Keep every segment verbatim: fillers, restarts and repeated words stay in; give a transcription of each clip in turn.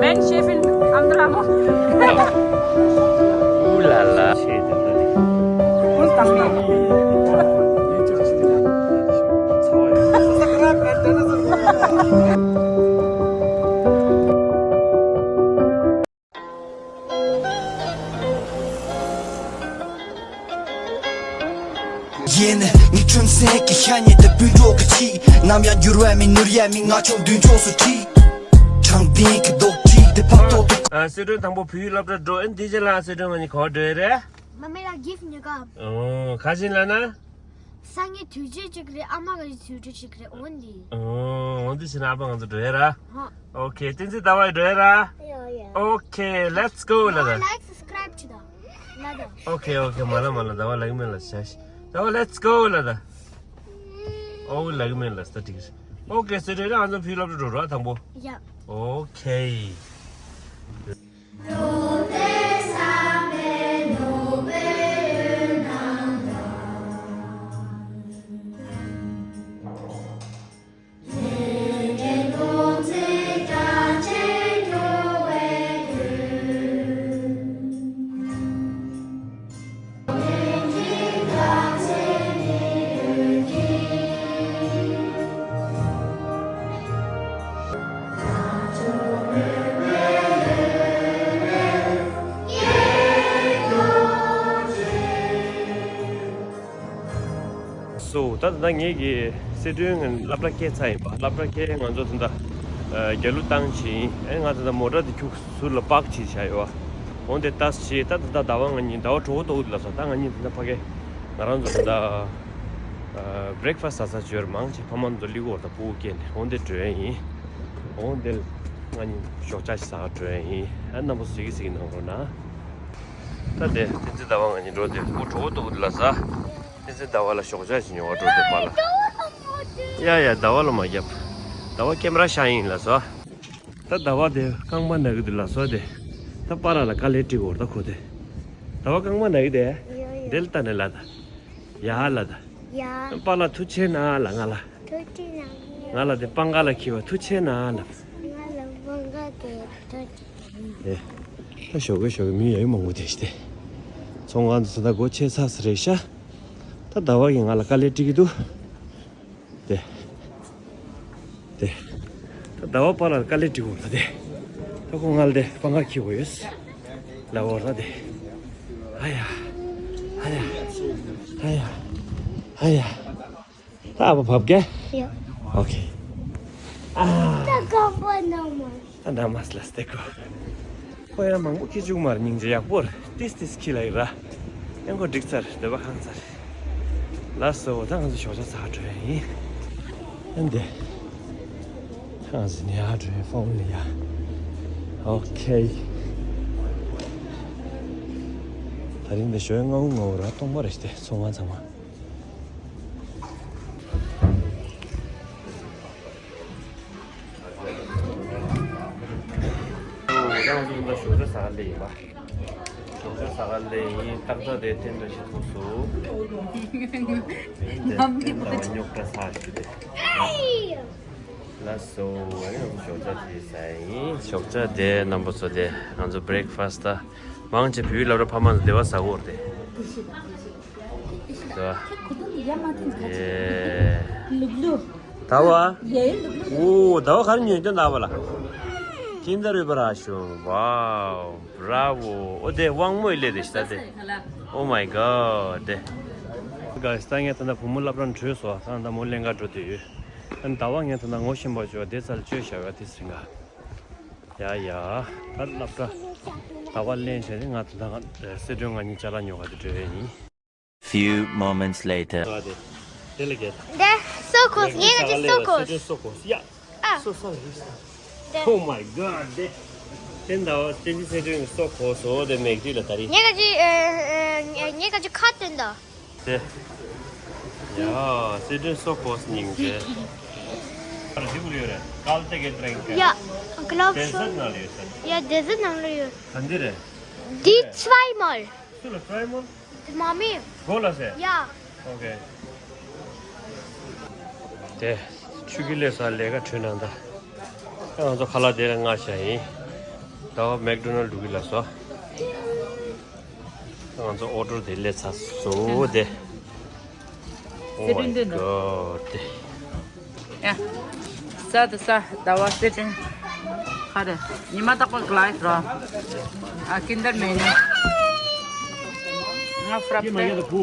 Menn sjefen am dramo. Ooh la la. ཡིན། ངའི་ཁྲིམས་སེང་གི་ཤ་ཉེ་དེ་སྤུན་གྲོགས་ཀྱི་ཆེད། ནམ་ཡང་འགྱུར་བ་མེད་ནོར་ཡ་མེད། ང་ཆུང་མདུན་ཕྱོགས་སུ་ཁྲིད། དྲང་བདེན་གྱི་རྡོག་ཁྲེས་དེ་ཕབ་ཐོག་ཏུ། ཨ། སི་ཁྲོན་དང་པོ་བོད་ཡིག་སློབ་གྲྭ་འགྲོ། ཨེ་འདི་རྗེས་ལ་སི་ཁྲོན་ང་གཉིས་ག་པར་འགྲོ་ཡི་རེད། མ་མེ་ལ་གིཕ་ཉོ་ག་ཨོ། ག་ཞིག་ལ་ན། སང་ཉིན་དུས་ཆེན་གཅིག་རེད། ཨ་མ་གི་དུས་ཆེན་གཅིག་རེད། འོན་ཏེ། ཨོ། འོན་ཏེ་ཕྱིན་ན་ཨ་ཕ་ང་ཚོ་འགྲོ་ཡ་ར། ཧ། ཨོ་ཁེ། བསྟན་འཛིན་ཟླ་བ་འགྲོ་ཡ་ར། ཡ་ཡ། ཨོ་ཁེ། Let's go ལ་ད། ལའིག་སབ་སི་ཀ་རའིབ་བྱེད་ད། ལ་ད། ཨོ་ཁེ་ཨོ་ཁེ། མ་ལ་མ་ལ། ཟླ་བ་ལ་གི་མེད་ལ་ཤ་ཤ། ཟླ་བ་let's go ལ་ད། ཨོ་ལ་གི་མེད་ལ་ས་ད་འགྲིག་རེད། ཨོ་ཁེ། སི་ཁྲོན་ར་ང་ཚོ་བོད་ཡིག་སློབ་གྲྭ་འགྲོ་ར་དང་པོ། ཡ། ཨོ་ཁེ། སོ། ད་ད་ལྟ་ངེད་ཀྱི་སི་ཁྲོན་སློབ་གྲྭ་སྐྱེལ་ཚར་ཡིན་པ། སློབ་གྲྭ་སྐྱེལ་ང་ཚོ་ད་ལྟ་རྒྱ་ལུ་བཏང་བྱས་ཡིན། ཨེ་ང་ད་ལྟ་མོ་ཊ་དེ་ཁྱུག་ཟུར་ལ་པག་བྱས་བཞག་ཡོད་པ། འོན་ཏེ་ཏཱས་བྱས། ད་ད་ལྟ་ཟླ་བ་ང་གཉིས་ཟླ་བ་གྲོགས་པོ་ཏོག་ལ་སོ། ད་ང་གཉིས་ད་ལྟ་ཕ་གི་ང་རང་ཚོ་ད་ལྟ་བྷི་རེག་ཕ་སི་ཟ་ས་འབྱོར། མང་ཆེ་ཕ་མ་ཚོ་ལི་གོར་ད་སྤུ་གུ་སྐྱེལ་ནས་འོན་ཏེ་འགྲོ་ཡ་ཡིན། འོན་ཏེ་ང་གཉིས་ཞོགས་ཇ་ཞིག་ཟ་ག་འགྲོ་ཡ་ཡིན། ཨ་རྣམ་པ་ཚོ་གཟིགས་གཟིགས་གནང་རོགས་གནང་། ད་དེ་བསྟན་འཛིན་ཟླ་བ་ང་གཉིས་འགྲོ་དེ་སྤུ་གུ་གྲོགས་པོ་ཏོག་ལ་ཟ། བསྟན་འཛིན་ཟླ་བ་ལ་ཞོགས་ཇ་ཞིག་ཉོ་བ་འགྲོ་དེ་པཱ་ལགས། ཡ་ཡ། ཟླ་བ་ལ་མ་རྒྱབ། ཟླ་བ་ཀེམ་ར་ཤ་ཡིན་ལ་སོ། ད་ཟླ་བ་དེ་རྐང་པ་ན་གི་འདུག་ལ་སོ་དེ། ད་པཱ་ལགས་ལ་དཀའ་ལས་སྤྲད་དགོས་ད་ཁོ་དེ། ཟླ་བ་རྐང་པ་ན་གི་དེ། ཡ་ཡ། དེ་ལ་ལྟ་ནས་ལ་ད། ཡ་ལ་ད། ཡ། པཱ་ལགས་ཐུགས་ཆེ་གནང་ལ་ང་ལ། ཐུགས་ཆེ་གནང་། ང་ལ་དེ་པང་ཁ་ལ་འཁྱེར་བ་ཐུགས་ཆེ་གནང་ལ། ང་ལ་པང་ཁ་དེ་ཐུགས་ཆེ། ཨེ། ད་ཞོགས་ཀས་ཞོགས་ཀས་མི་ཡ་ཡུ་མང་པོ་དེ་ཤི་སྟེ། ཚོང་ཁང་དུ་ད་སྒོ་ཕྱེ་ཚར་ས་རེད་ཤག་ད་ཟླ་བ་གིས་ང་ལ་དཀའ་ལས་སྤྲད་ཀྱི་འདུག་དེ། དེ། ད་ཟླ་བ་པཱ་ལགས་ལ་དཀའ་ལས་སྤྲད་དགོས་རེད་དེ། ད་ཁོ་ང་ལ་དེ་པང་ཁ་འཁྱེར་དགོས་ཡོད། ལ་འོ་ར་དེ། ཨ་ཡ། ཨ་ཡ། ཨ་ཡ། ཨ་ཡ། ད་ཨ་ཕ་བབ་གེ། ཡ། ཨོ་ཁེ། ཨ། ད་རྐང་པ་ན་མ། ད་ན་མ་སི་ལ་སྟེ་ཀོ། ཁོ་ཡང་མང་པོ་ཁྱི་བཅུག་མར་སྙིང་རྗེ་ཡག་པོ་རེད། ཏིས་ཏིས་ཁྱི་ལ་ཡི་ར། ཡང་ཁོ་འགྲིག་ཚར་སྡོད་པ་ཁང་ཚར། ལ་སོ་ད་ང་ཚོ་ཞོགས་ཇ་ཟ་འགྲོ་ཡ་ཡིན། ཨ་འདི། ཁང་ཚན་ཡ་འགྲོ་ཡ་ཕོ་ལི་ཡ། ཨོ་ཁེ། ད་རིང་འདི་ཞོགས་ཡ་ང་འུ་ང་འུ་ར་སྟོང་པ་རེད་ཤི་སྟེ་ཚོང་ཁང་ཚང་མ། ཞོགས་ཇ་ཟ་ག་སླེབས་ཡིན་པ། ཞོགས་ཇ་ཟ་ག་སླེབས་ཡིན། ཏག་ཏག་དེ་ཐེན་ཏོ་ཞིག་ཐུག་སོང་། ཐེན་ཏོ་རྙོག་དྲ་ཟ་ཞུ་དེ། ལགས་སོ། ང་ཚོ་ཞོགས་ཇ་དེ་ཟ་ཡིན། ཞོགས་ཇ་དེ་རྣམ་པ་ཚོ་དེ་ང་ཚོ་བྷི་རེག་ཕ་སི་ད། མང་ཆེ་བོད་ཡིག་སློབ་གྲྭ་ཕ་མ་ཚོ་སྡེ་བ་ཟ་གོ་རེད་དེ། ཟ། ཨེ། ཟླ་བ། ཨོ་ཟླ་བ་ག་རེ་ཉོས་དོན་ཟླ་བ་ལ། ཀིན་ཌར་ཝི་བྷ་ར་ཤུང་། Wow, bravo. ཨོ་དེ་དབང་མོ་ཡི་ལས་དེ་ཤ་དེ། Oh my god དེ། ག་ས་ངས་ད་ལྟ་བུ་མོ་སློབ་གྲྭར་འགྲོ་སོང་། ད་ལྟ་མོ་ལེན་ག་འགྲོ་དུས་ཡོད། ཨ་ནི་ཟླ་བ་ངས་ད་ལྟ་ངོ་ཤེས་པ་ཅོ་དེ་ཚར་བཅོས་བཞག་ཡོད་དེ་སྲིང་ག་ཡ་ཡ། ད་སློབ་གྲྭ་ཟླ་བ་ལེན་བྱས་ཏེ་ང་ད་ལྟ་སི་ཁྲོན་ང་གཉིས་ཅ་ལག་ཉོ་ག་དུ་འགྲོ་ཡས་ཡིན། Few moments later. དེ་ལ་གས། དེ་སོ་ཁོས། ངས་ག་ཅི་སོ་ཁོས། སོ་ཁོས། ཡ། ཨ། So sorry. དེ། Oh my god དེ། དེ་འདྲ་བ་ཅན་གྱི་སི་ཁྲོན་སོ་ཁོས་སོ་དེ་མེག་ཌི་ལ་ད་རེད། ངས་ག་ཅི་ཨ་ཨ་ངས་ག་ཅི་ཁ་བཏོན་ད། དེ། ཡ། སི་ཁྲོན་སོ་ཁོས་སྙིང་རྗེ། ཨ་ར་ཞིག་ཡོད་རེད། ཀལ་ཏེ་གེ་ཏྲེང་ཀ་ཡ། ཀློབ་ཤོར། དེ་ཟ་ན་ལ་ཡོད་ས། ཡ་དེ་ཟ་ནང་ལ་ཡོད། ག་འདི་རེད། Die zweimal. སུ་ལ་ཚའི་མོལ། མ་མི། གོ་ལ་སེ། ཡ། ཨོ་ཁེ། དེ། ཆུ་གི་ལས་ས་ལས་ཀ་འཕྲོད་ནང་ད། ང་ཚོ་ཁ་ལག་དེ་ལ་མངགས་བཞག་ཡིན། ད་མེག་ཌོ་ནལ་འགྲོ་གི་ལ་སོ། ང་ཚོ་ཨོ་ཌར་དེ་སླེབས་ཚར་སོང་དེ། Oh my God. ཡ། ས་དེ་ས་ཟླ་བ་སེ་ཏྲིན། ཁ་རེ། ཉི་མ་རྟག་པར་གླ་རོ། ཨ་ཀིན་ཌར་མེ་ནི། ང་ཕྲ་པེ། ཟླ་བ་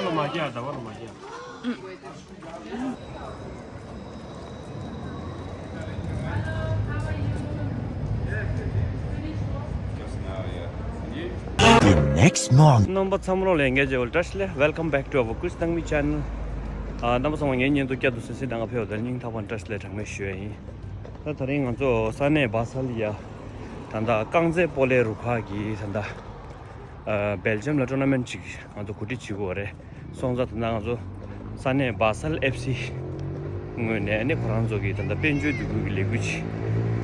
ལ་མ་རྒྱག་ཟླ་བ་ལ་མ་རྒྱག The next morning. རྣམ་པ་ཚང་མ་ལ་ལྷན་རྒྱས་བྱས་པ་བཀྲ་ཤིས་བདེ་ལེགས། Welcome back to our Kush Tangmi channel. ཨ། རྣམ་པ་ཚང་མ་ངའི་བརྙན་ཐུང་བསྐྱར་དུ་གཟིགས་གཟིགས་གནང་མཁན་ཕེབས་པ་དེར་སྙིང་ཐག་པ་ནས་བཀྲ་ཤིས་བདེ་ལེགས་གྲངས་མེད་ཞུ་ཡ་ཡིན། ད་དེ་རིང་ང་ཚོ་ས་གནས་བ་སལ་ཡ། ད་ལྟ་རྐང་རྩེད་སྤོ་ལོའི་རུ་ཁག་གིས་ད་ལྟ་ཨ། སྦེལ་ཇམ་ལ་ཊོར་ན་མེན་ཊི་ཅིག་ང་ཚོ་གོ་སྒྲིག་བྱེད་དགོས་རེད། སོང་ཙང་ད་ལྟ་ང་ཚོ་ས་གནས་བ་སལ་ཨེཕ་སི་ངོས་ནས་ཨ་ནི་ཁོ་རང་ཚོ་གི་ད་ལྟ་དཔལ་འབྱོར་འདུ་འགོད་ཀྱི་ལས་འགུལ་ཅིག་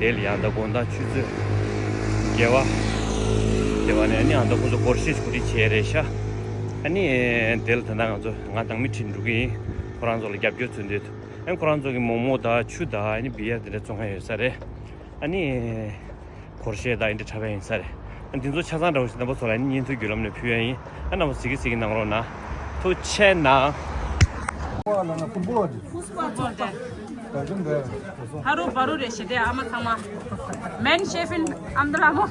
དེ་ལ་ཡང་ད་དགོང་དག་ཆུ་ཚོད་བརྒྱད་པ་དེ་བ་ནས་ཨ་ནི་ཨ་ད་ཁོ་ཚོ་སྒོར་གཞས་གོ་སྒྲིག་བྱས་རེད་ཤག་ཨ་ནི་དེ་ལ་ད་ལྟ་ང་ཚོ་ང་ནང་མི་ཁྲིད་འགྲོ་གི་ཡིན། ཁོ་རང་ཚོ་ལ་རྒྱབ་སྐྱོར་མཚོན་འདོད། ཨ་ནི་ཁོ་རང་ཚོ་གི་མོག་མོག་དང་ཆུ་དང་ཨ་ནི་བི་ཡར་དེ་འདྲ་བཙོང་མཁན་ཡོད་ས་རེད། ཨ་ནི་སྒོར་གཞས་དང་ཨེ་འདྲ་འཁྲབ་པ་ཡིན་ས་རེད། ཨ་འདི་ཚོ་ཆ་ཚང་འདྲ་བོ་ཞིག་རྣམ་པ་ཚོ་ལ་ཨ་ནི་བརྙན་ཐུང་བརྒྱུད་ལམ་ནས་ཕུལ་ཡ་ཡིན། ཨ་རྣམ་པ་གཟིགས་གི་གཟིགས་གི་གནང་རོགས་གནང་། ཐུགས་རྗེ་ཆེ་གནང་། ཧ་རུ་བ་རུ་རེ་ཞེ་དེ་ཨ་མ་ཚང་མ། མེན་ཤེ་ཕིན་ཨམ་ད་ལ་མོ།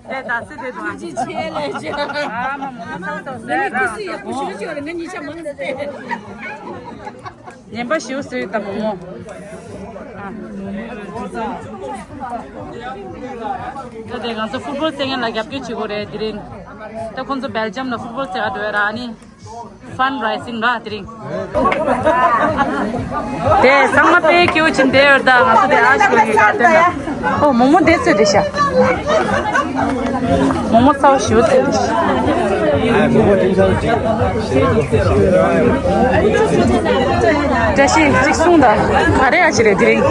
དེ་ད་སི་དེ་དུ་ཨ། ཅི་ཆེ་ལེ་ཅི། ཨ་མ་མོ་མོ་ཚང་ཚང་ཟེར་ར། ངས་ཀི་སི་ཡག་པོ་ཞུ་ཅི་བ་རེད། ངས་ཉིན་ཆ་མང་ཟེར། ངན་པ་ཞིག་བཟོས་དང་མོ་མོ། ཨ། ད་དེ་ང་ཚོ་ཕུཊ་བོལ་རྩེད་མཁན་ལ་རྒྱབ་སྐྱོར་བྱེད་དགོས་རེད་དེ་རིང་། ད་ཁོང་ཚོ་སྦེལ་ཇམ་ལ་ཕུཊ་བོལ་རྩེ་ག་འགྲོ་ཡ་ར་ཨ་ནི། ཕན་རེ་སིང་ར་དེ་རིང་། དེ་ཚང་མ་དཔེ་སྐྱིད་པོ་ཅིག་བསྡད་ཡོད། ད་ང་ཚོ་དེ་ཨ་ཞུ་གི་ག་དེ་ན། ཨོ་མོ་མོ་དེ་ཚོད་དེ་ཤ། མོ་མོ་ཚ་བོ་ཞིག་ཚོད་དེ་ཤ། བཀྲ་ཤིས་གཅིག་གསུངས་དང་ག་རེ་ཡ་ཅི་རེད་དེ་རིང་།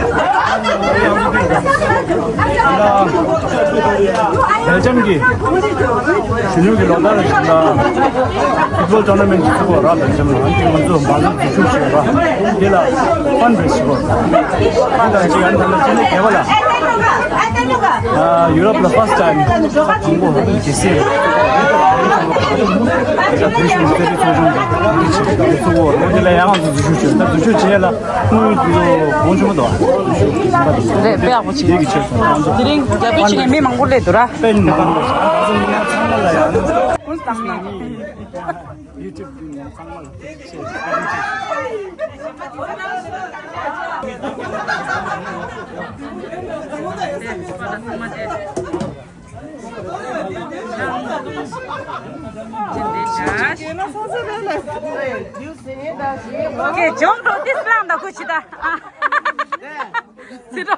སྦེལ་ཇམ་གྱི་གཞོན་ནུ་གི་ལོ་ལྟར་རེ་བཞིན་ལ་ཕུཊ་བོལ་ཊོར་ན་མེན་ཊི་ཅིག་ཚུགས་པ་ར། སྦེལ་ཇམ་ལ་ང་ཚོ་མ་ལུས་འཛུལ་ཞུགས་བྱས་པ་དེ་ལ་ཕན་རེ་ཞིག་པ་ཕན་དང་ཅིག་ཨ་ནི་ད་ལྟ་ཅི་ནས་རྒྱལ་བ་ལ། ཡུ་རོབ་ལ་ཕར་སི་ཊི་ཊའིམ་ཁ་དང་པོ་ཧ་ལམ་རྒྱལ་སྲིད་ལ་བོད་གཞུང་སྤྱི་འཐུས་ཚོགས་ཆུང་གི་གོ་སྒྲིག་བྱས་ཚུགས་པ་འོ་དེ་ལ་ཡང་ང་ཚོ་འཛུལ་ཞུགས་བྱས། ད་འཛུལ་ཞུགས་བྱས་ལ་དངུལ་དེ་ཚོ་གོང་ཆུང་མ་གཏོགས་རེད། དཔེ་ཡག་པོ་བྱས། དེ་གི་ཆེད་དུ་ང་ཚོ་དེ་རིང་རྒྱ་བོད་ཕྱི་ནས་མི་མང་པོ་སླེབས་འདུག་ར། དཔེ་མང་པོ་ང་ཚོ་མི་ཚང་མ་ལ་ཡང་ཀུན་བཏང་ནས། ཡུ་ཊུབ་ཀྱི་ཚང་མ་ལ་ཐུགས་རྗེ་ཆེ། ཨོ་ཀེ། ཇོམ་རོ་ཏི་སི་ལང་ད་ཁུ་ཆི་ད། ཨ། སི་རོ།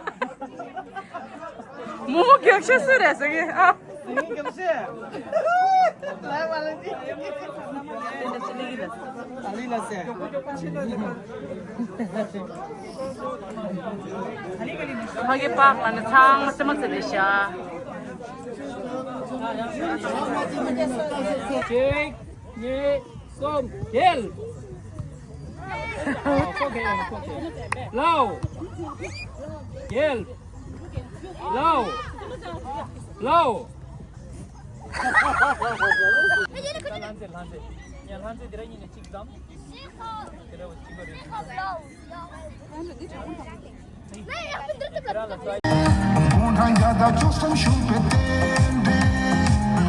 མོ་མོ་རྒྱབ་ཤ་སུ་རེད་ཟེར་གི། ཨ། ཕ་གི་པགས་ལ་ནི་ཚང་མ་སེ་མ་ཚེ་ལས་ཤ། གཅིག་གཉིས། གསུམ། རྒྱལ། ལའོ། རྒྱལ། ལའོ། ལའོ། ལྷན་རྒྱས་ལྷན་རྒྱས་ཡ་ལྷན་རྒྱས་དེ་ར་གཉིས་ནས་གཅིག་བདམས། དེ་ར་བ་གཅིག་པ་རེད། དགུང་གྲངས་བརྒྱ་དང་བཅུ་གསུམ་བཞུགས་པའི་རྟེན་འབྲེལ།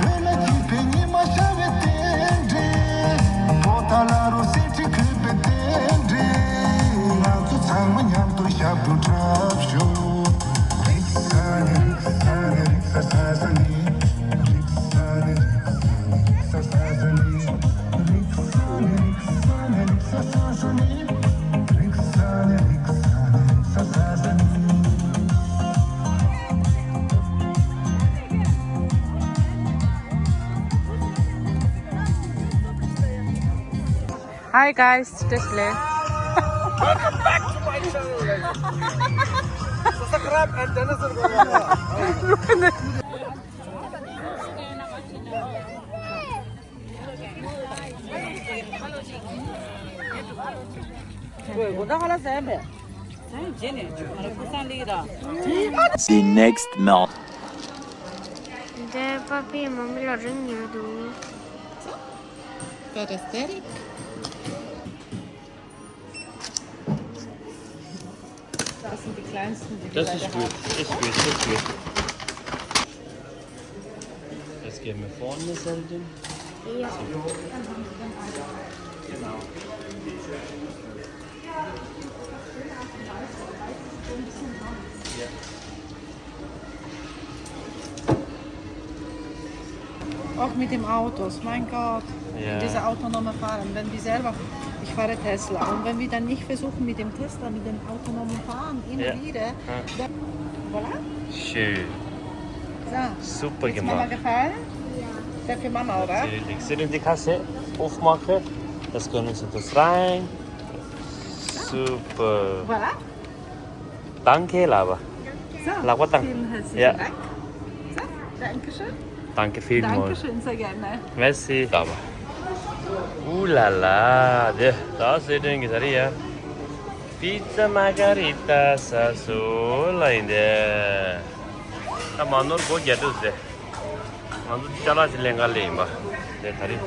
བོད་ལ་སྐྱིད་པའི་ཉི་མ་ཤར་བའི་རྟེན་འབྲེལ། པོ་ཏཱ་ལ་རུ་གསེར་ཁྲི་འཁོད་པའི་རྟེན་འབྲེལ། ང་ཚོ་ཚང་མ་མཉམ་དུ་ཞབས་བྲོ་འཁྲབ་ཤོག་རིག་ས་ནི་རིག་ས་ནི་རིག་ས་ས་ས་ནི། རིག་ས་ནི་རིག་ས་ནི་རིག་ས་ས་ས་ནི། རིག་ས་ནི་རིག་ས་ནི་རིག་ས་ནི། Hi guys, Tesla. Welcome back to my channel, guys. Subscribe and channel ད་ཧ་ལ་ཟན་པས། ཟན་རྗེས་ནས་ང་རང་ཁུ་སང་ལིག་ར། The next morning. འདི་པ་པའི་མ་མི་ལ་རིང་ཉོ་འདུག That is very Das sind die kleinsten, die wir Das ist leider gut, haben. Ist gut, ist gut. Jetzt gehen wir vorne, Seldin. Ja. Genau. Ja. Auch mit dem Autos, mein Gott, ja, diese autonome Fahren, wenn wir selber, ich fahre Tesla, und wenn wir dann nicht versuchen mit dem Tesla, mit dem autonomen Fahren immer ja wieder, ja, dann, voilà. Schön. So, super gemacht. Hat Mama gefallen? Ja. Für Mama, oder? Natürlich. Sind die Kasse aufmachen? Das können Sie das rein. Super. Voilà. Danke, Lava. So, Lava, danke. Vielen herzlichen Dank. So, danke schön. Danke vielmals. Danke schön, sehr gerne. Merci, Lava. Ooh la la, དེ་ད་སེ་ཏྲེན་གྱི་ད་རེད་ཡ། Pizza Margherita ཟ་སོ་ལ་ཡིན་དེ། ད་མ་ནོར་སྒོ་རྒྱག་འདུག་ཟེར། ང་ཚོ་ཅ་ལག་ཅིག་ལེན་ག་སླེབས་ཡིན་པ། དེ་ད་རེད།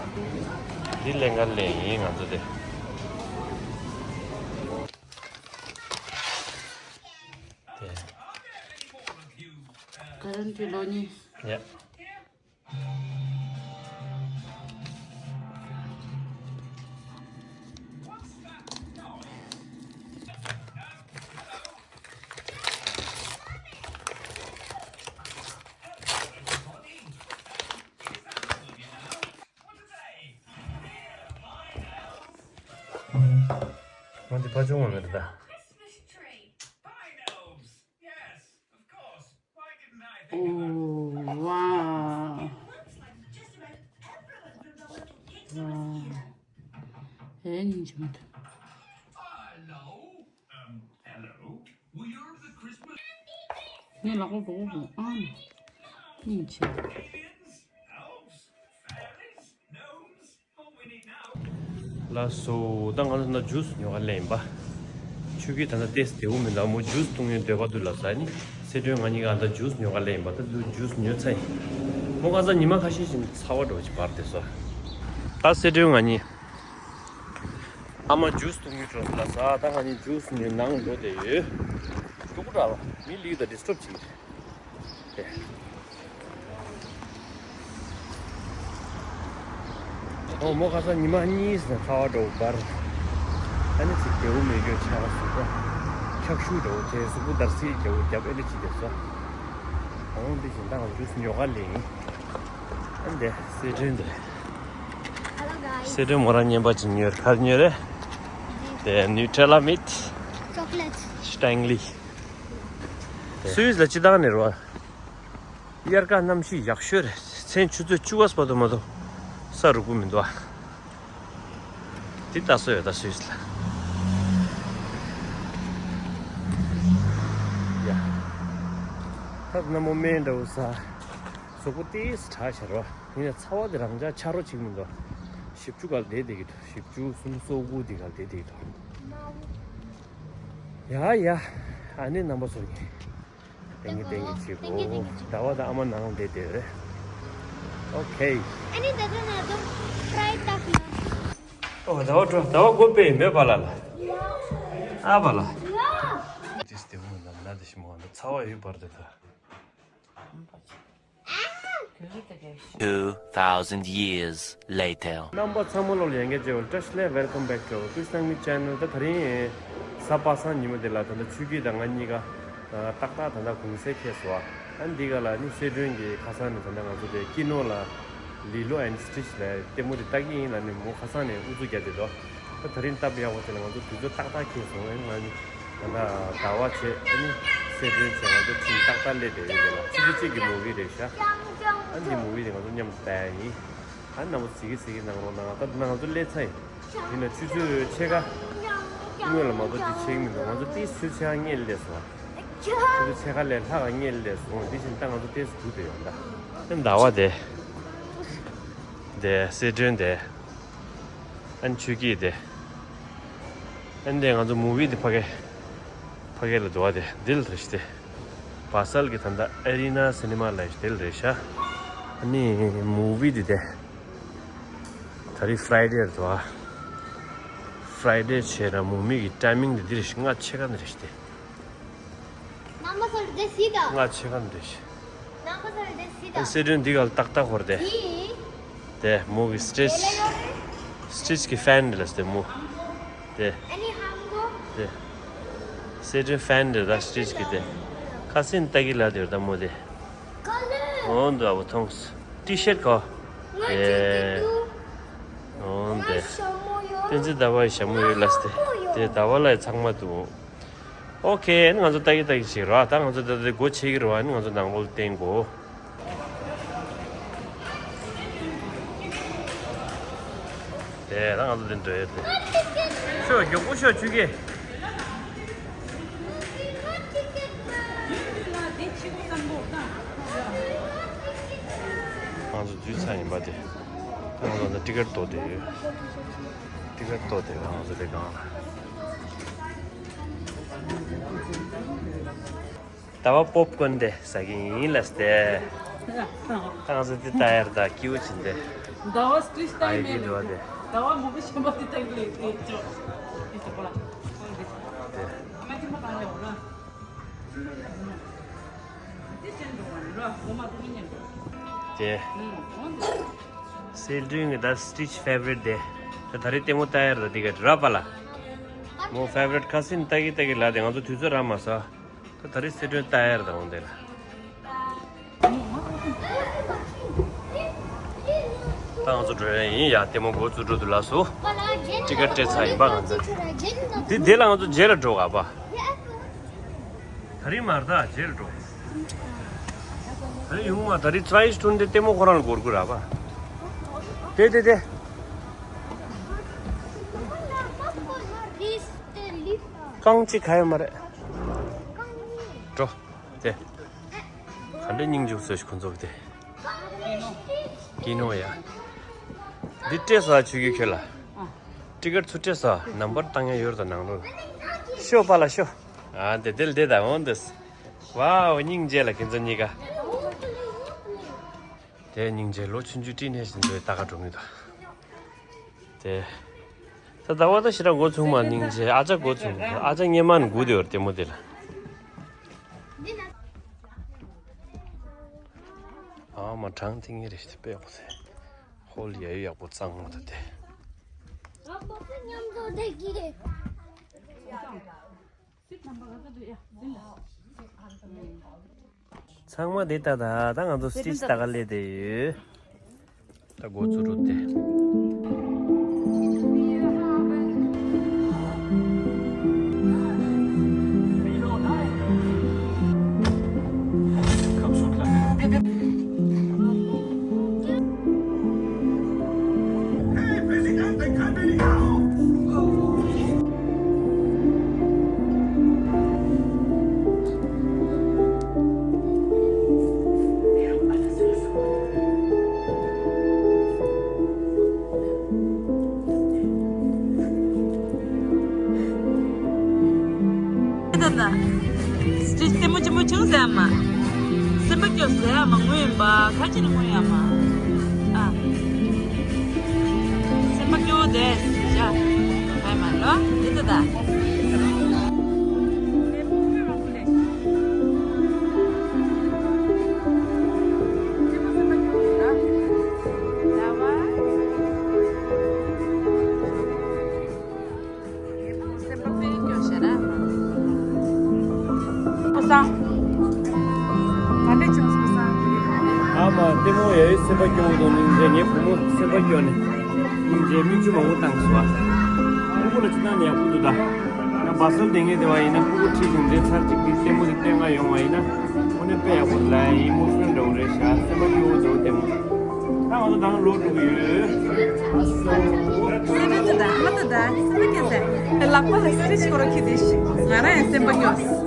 འདི་ལེན་ག་སླེབས་ཡིན་ང་ཚོ་དེ། དེ། Guarantee ལོ་གཉིས། ཡ། ང་འདི་ཕ་ཆུང་བ་མེད་ད། Oh, wow. Wow. ཨེ་ཉིན་ཆུང་ད། ངས་ལག་པ་བོ་བོ་ཨང་། སྙིང་རྗེ། ལགས་སོ། ད་ང་ཚོ་ན་ཇུས་ཉོ་ག་སླེབས་ཡིན་པ། ཆུ་སྐྱིད་ད་ལྟ་ཏེས་བདེ་བོ་མི་འདུག་མོ་ཇུས་བཏུང་ཡོད་འདོད་པ་འདུག་ལབ་ས་ནི། སེ་ཏྲོན་ང་གཉིས་ཀ་ད་ཇུས་ཉོ་ག་སླེབས་ཡིན་པ། ད་དུ་ཇུས་ཉོས་ཚར་ཡིན། མོ་ཁ་སང་ཉི་མ་ཁ་ཤས་ཤིག་ཚ་བ་འགྲོ་ཅིག་འབར་བསྡད་སོ། ད་སེ་ཏྲོན་ང་གཉིས་ཨ་མ་ཇུས་བཏུང་གི་འགྲོ་ལབ་ས། ད་ང་གཉིས་ཇུས་ཉོས་ནང་འགྲོ་བསྡད་ཡོད། ལྐུགས་ར་བ་མི་ལིག་ད་ཌིས་ཊབ་བྱེད་ཀྱི་རེད། ཨོ་མོ་ཁ་སང་ཉི་མ་གཉིས་ནས་ཚ་བ་འགྲོ་འབར། ཨ་ནི་ཅིག་རྒྱལ་བོ་མེད་རྒྱུ་ཆགས་གཟུགས་པོ་འཁྱག་ཤུགས་འགྲོ་དེ་གཟུགས་པོ་འདར་སིག་རྒྱལ་བོ་རྒྱབ་ཨེ་ལེ་ཅིག་རྒྱབ་སོ། ཨོ་འདི་བཞིན་ད་ང་ཚོ་ཉོ་ག་ལེན། ཨ་འདི་སེ་ཏྲོན་འདི། Hello guys. སེ་ཏྲོན་མོ་རང་བརྙན་པ་ཅིག་ཉོས་ག་ཉོས་རེད། དེ་ནུ་ཊེ་ལ་མེད། Chocolate. སྟེང་ལི། སུད་སི་ལ་སྤྱི་བཏང་ནས་རོ། དབྱར་ཁ་གནམ་གཤིས་ཡག་ཤོས་རེད། མཚན་ཆུ་ཚོད་བཅུ་པ་བར་དུ་མ་གཏོགས་ས་རུབ་ཀྱི་མི་འདུག་ཨ། དེ་ལྟ་སོ་ཡོད་ད་སུད་སི་ལ། ཡ། ད་གནམ་མོ་སྨན་འདྲ་བོ་ཟ། གཟུགས་པོ་ཏིས་དྲག་ཤར་བ། ཡིན་ན་ཚ་བ་དེ་རང་འཇགས་ཆ་རོ་ཅིག་མི་འདུག་བཞི་བཅུ་ག་ལ་བསྡད་བསྡད་ཀྱི་འདུག་བཞི་བཅུ་སུམ་ཅུ་སོ་དགུ་དེ་ག་ལ་བསྡད་བསྡད་ཀྱི་འདུག་ཡ་ཡ། ཨ་ནི་རྣམ་པ་ཚོ་ནི། ཏན་གི་ཏན་གི་བྱེད་དགོས། ཟླ་བ་དང་ཨ་མ་ནང་བསྡད་བསྡད་རེད། ཨོ་ཁེ། ཨ་ནི་ད་ལྟ་ང་ཚོ་ཕ་རའི་ཏག་ལ། ཨོ་ཟླ་བ་འགྲོ་ཟླ་བ་དགོས་པས་མེད་པ་ལ་ལ། ཨ་བ་ལ། ཏིས་དེ་མོ་ན་ན་དེ་ཤི་མོ་ན་ཚ་བ་ཡོད་པར་དེ་ད། Two thousand years later. རྣམ་པ་ཚང་མ་ལོ་ལ་ཡང་བསྐྱར་བཀྲ་ཤིས་བདེ་ལེགས། Welcome back to our Kush Language channel. ད་ད་རིང་གཟའ་པ་སངས་ཉིན་མོ་དེ་ལ་ད་ལྟ་ཆོས་སྐྱིད་དང་ང་གཉིས་ཀ་ཏག་ཏག་ད་ལྟ་གུང་སེང་འཁེལ་སོང་། ཨ་འདི་ག་ལ་ནི་སེ་ཏྲོན་གྱི་ཁ་སང་ནས་ད་ལྟ་ང་ཚོ་དེ་ཀི་ནོ་ལ་ལི་ལོ་ཨེན་སི་ཊི་ཆི་ལ་ལྟད་མོ་དེ་ལྟ་གི་ཡིན་ལ་ནི་མོ་ཁ་སང་ནས་ཨུ་ཚུགས་རྒྱག་བསྡད་འདུག་ད་ད་རིང་སྟབས་ཡག་པོ་དེ་ལ་ང་ཚོ་དུས་ཚོད་ཏག་ཏག་འཁེལ་སོང་། ཨ་ནི་ང་ནི་ད་ལྟ་ཟླ་བ་བྱས་ཨ་ནི་སེ་ཏྲོན་བྱས་ང་ཚོ་ཁྲིམས་ཏག་ཏག་སླེབས་བསྡད་ཡོད་དེ་ལ་ཆུ་ཚོད་གཅིག་གི་མུ་བི་རེད་ཤག་ཨ་འདི་མུ་བི་དེ་ང་ཚོ་མཉམ་དུ་ལྟ་ཡ་ཡིན། ཨ་རྣམ་པ་གཟིགས་གི་གཟིགས་གི་གནང་རོགས་གནང་། ད་ང་ཚོ་སླེབས་ཚར་ཡིན། ཡིན་ན་ཆུ་ཚོད་ཕྱེད་ཀ་སྔོན་ལ་མ་གཏོགས་ཅིག་ཕྱེད་ཀ་མི་འདུག་ང་ཚོ་ཏིས་ཆུ་ཚོད་ཕྱེད་ཀ་སྔོན་སླེབས་སོང་། ཆུ་ཚོད་ཕྱེད་ཀ་ལས་ལྷག་ག་སྔོན་སླེབས་སོང་། དེ་བཞིན་ད་ང་ཚོ་ཏིས་འགྲོ་བསྡད་ཡོང་ད། ཨེ་ཟླ་བ་དེ། དེ་སེ་ཏྲོན་དེ། ཨན་ཆོས་སྐྱིད་དེ། ཨ་ནི་ང་ཚོ་མུ་བི་དེ་ཕ་གི་ཕ་གི་ལ་འགྲོ་བ་དེ་འདི་ལ་རེད་ཤག་དེ། བ་སལ་གི་ད་ལྟ་ཨེ་རི་ན་སི་ནི་མ་ལ་ཡོད་དེ་ལ་རེད་ཤག་ཨ་ནི་མུ་བི་དེ་དེ་ད་རེས་ཕ་རའི་ཌེ་རེད་དོ། ཕ་རའི་ཌེ་བྱས་ན་མུ་བི་གི་ཊའི་མིང་དེ་འདི་རེད་ཤག་སྔ་ཕྱེད་ཀ་ནས་རེད་ཤག་དེ། རྣམ་པ་ཚོར་དེ་སྲིད་དང་། ང་ཆེ་ག་འདྲ་ཞིག་རྣམ་པ་ཚོར་དེ་སྲིད་དང་། སི་ཊི་ཝི་འདི་ག་ལ་ཏག་ཏག་ཧོར་དེ། དེ་མོ་གི་སི་ཊི་ཝི། སི་ཊི་ཝི་གི་ཕེན་འདི་ལ་སྟེ་མོ། དེ། ཨ་ནི་ཧམ་གོ། དེ། སི་ཊི་ཝི་ཕེན་འདི་ད་སི་ཊི་ཝི་གི་དེ། ཁ་སིན་ཏ་གི་ལ་དེ་ད་མོ་དེ། ཀ་ལེ། འོ་འདུག་ཨ་བོ་ཐོངས། ཊི་ཤར་གོ། ང་ཅི་ཅི་འདུག་འོ་འདི། ང་ཞྭ་མོ་ཡོད། བསྟན་འཛིན་ཟླ་བ་ཡི་ཞྭ་མོ་ཡོད་ལ་སྟེ། དེ་ཟླ་བ་ལ་ཡི་ཚང་མ་འདུག་ཨོ་ཁེ། ཨ་ནི་ང་ཚོ་ལྟ་གི་ལྟ་གི་ཞིག་ར། ད་ང་ཚོ་ད་ལྟ་སྒོ་ཕྱེ་གི་ར། ཨ་ནི་ང་ཚོ་ནང་ལོགས་བསྟན་དགོས། དེ་ད་ང་ཚོ་འདི་འགྲོ་ཡ་དེ། ཤོག་མགྱོགས་པོ་ཤོག་ཆུ་གེ། ང་ཚོ་འཛུལ་ཚར་ཡིན་པ་དེ། ད་ང་ཚོ་ད་ཊི་ཀེ་ཊི་གཏོར་བསྡད་ཡོད། ཊི་ཀེ་ཊི་གཏོར་བསྡད་ཡོད་ང་ཚོ་དེ་སྒང་ལ། ཟླ་བ་པོབ་ཀོན་དེ་ཟ་གི་ཡིན་ལ་སྟེ། ང་ཚོ་དེ་ལྟ་ཡར་ད་ཀིའུ་ཕྱིན་ཏེ། ཟླ་བ་སི་ཊི་ཝི་ལྟ་ཡི་མེད་ལ་སྟེ། ཟླ་བ་མུ་བི་གཞན་པ་དེ་ལྟ་གི་ལ་སྟེ་ཅོ། དེ་ཅན་འགྲོ་བ་ནི་ར་འོ་མ་དེ་མི་ཉན་འགྲོ། དེ། སི་ཊི་ཝི་གི་ད་སི་ཊི་ཝི་ཕེ་ཝ་རི་ཊི་དེ། ད་ད་རེས་ལྟད་མོ་ལྟ་ཡར་ད་དེ་ག་ར་པ་ལ། མོ་ཕེ་ཝ་རི་ཊི་ཁ་སིན་ལྟ་གི་ལྟ་གི་ལ་དེ་ང་ཚོ་དུས་ཚོད་རག་མ་སོང་། ད་ད་རེས་སི་ཊི་ཝི་ལྟ་ཡར་ད་འོང་དེ་ལ། ད་ང་ཚོ་འགྲོ་ཡ་ཡིན་ཡ། ལྟད་མོ་འགོ་བཙུགས་འགྲོ་འདུག་ལགས་སོ། ཊི་ཀེ་ཊི་སྤྲད་ཚར་ཡིན་པ་ང་ཚོ། དེ་དེ་ལ་ང་ཚོ་རྗེས་ལ་འགྲོ་ག་པ། ད་རེས་མར་ད་རྗེས་ལ་འགྲོ། ད་རེས་ཡོང་མ་ད་རེས་ཚ་ཡིས་ཐུན་དེ་ལྟད་མོ་ཁོ་རང་ལ་འགོར་དགོས་ར་པ། དེ་དེ་དེ། རྐང་གཅིག་ག་ཡོད་མ་རེད། འགྲོ། དེ། ག་འདྲ་སྙིང་རྗེ་པོ་བཟོས་ཤིག་ཁོང་ཚོ་གི་དེ། ཀི་ནོ་ཡ། འདི་སྤྲད་ས་ཆུ་གི་ཁྱོད་ལ། ཊི་ཀེ་ཊི་ཚུར་སྤྲད་ས་ནམ་བར་བཏང་ཡ་ཡོད་ད་ནང་ལོགས་ལ། ཤོ་པ་ལ་ཤོ། ཨ་དེ་དེ་ལ་དེ་ད་འོང་དུས། ཝའོ་སྙིང་རྗེ་ལ་ཁྱེད་ཚོ་གཉིས་ཀ། དེ་སྙིང་རྗེ་ལོ་ཆུང་ཆུང་བཀྲིས་ནས་བཞིན་དུ་ལྟ་ག་འགྲོ་ངེས་དོ། དེ། ད་ཟླ་བ་ད་ཞེ་དྲག་འགོ་ཚུགས་མ་སྙིང་རྗེ་ཨ་ཅག་འགོ་ཚུགས་ཨ་ཅག་སྙེ་མ་ནས་སྒུག་བསྡད་ཡོད་རེད་ལྟད་མོ་དེ་ལ། ཨ་མ་གྲང་ཐིང་ངེ་རེད་དཔེ་ཡག་པོ་ཟེ། ཧོལ་ཡ་ཡོ་ཡག་པོ་གཙང་མོ་ད་དེ། ཚང་མ་དེ་ལྟ་ད་ད་ང་ཚོ་སི་ཊི་ཊི་ལྟ་ག་སླེབས་བསྡད་ཡོད། ད་འགོ་བཙུགས་རུ་དེ། ད་ད། སི་ཊི་ལྟད་མོ་ཆེན་པོ་བྱུང་ཟེར་ཨ་མ། སེམས་པ་སྐྱོ་ཟེར་ཨ་མ་ངུ་ཡིན་པ་ཁ་ཅིག་ནི་ངུ་ཡིན་ཨ་མ། ཨ། སེམས་པ་སྐྱོ་དེ་ཟེར་བྱ། ཧའི་མ་ལོ་འདི་ད་ད། སེམས་པ་དཔེ་སྐྱོ་ཤེ་ན། ཁོ་སང་། ག་འདྲས་བྱུང་སོང་སང་། ཨ་མ་ལྟད་མོ་ཡ་ཡོ་སེམས་པ་སྐྱོ་བོ་དང་སྙིང་རྗེ་ངའི་བུ་མོ་སེམས་པ་སྐྱོ་ནས་སྙིང་རྗེ་མིག་ཆུ་མང་པོ་བཏང་སོང་ཨ། ཕྲུ་གུ་ལ་ཅི་ན་ནས་ཡག་པོ་འདུག་ད། ཡང་བ་སལ་དེ་ངས་བསྡད་པ་ཡིན་ན་ཕྲུ་གུ་ཁྲིད་ཅིང་འདི་ཚར་གཅིག་གི་ལྟད་མོ་དེ་བལྟས་ང་ཡོང་བ་ཡིན་ན་དངོས་གནས་དཔེ་ཡག་པོ་འདུག་ལ་ཡིན་མོ་ཧྥེན་འདྲ་བོ་རེད་ཤག་སེམས་པ་སྐྱོ་བོ་འདྲ་བོ་ལྟད་མོ། ད་ང་ཚོ་ད་ང་ལོག་འགྲོ་གི་ཡོད། སེམས་པ་སྐྱོ་ད་ང་ད་ད་སེམས་པ་སྐྱོ་ཟེར། ལག་པ་ལ་སི་ཊི་ཆི་ཁོ་ར་ཁྱི་དེ་ཤི་ང་རང་ཡང་སེམས་པ་སྐྱོ།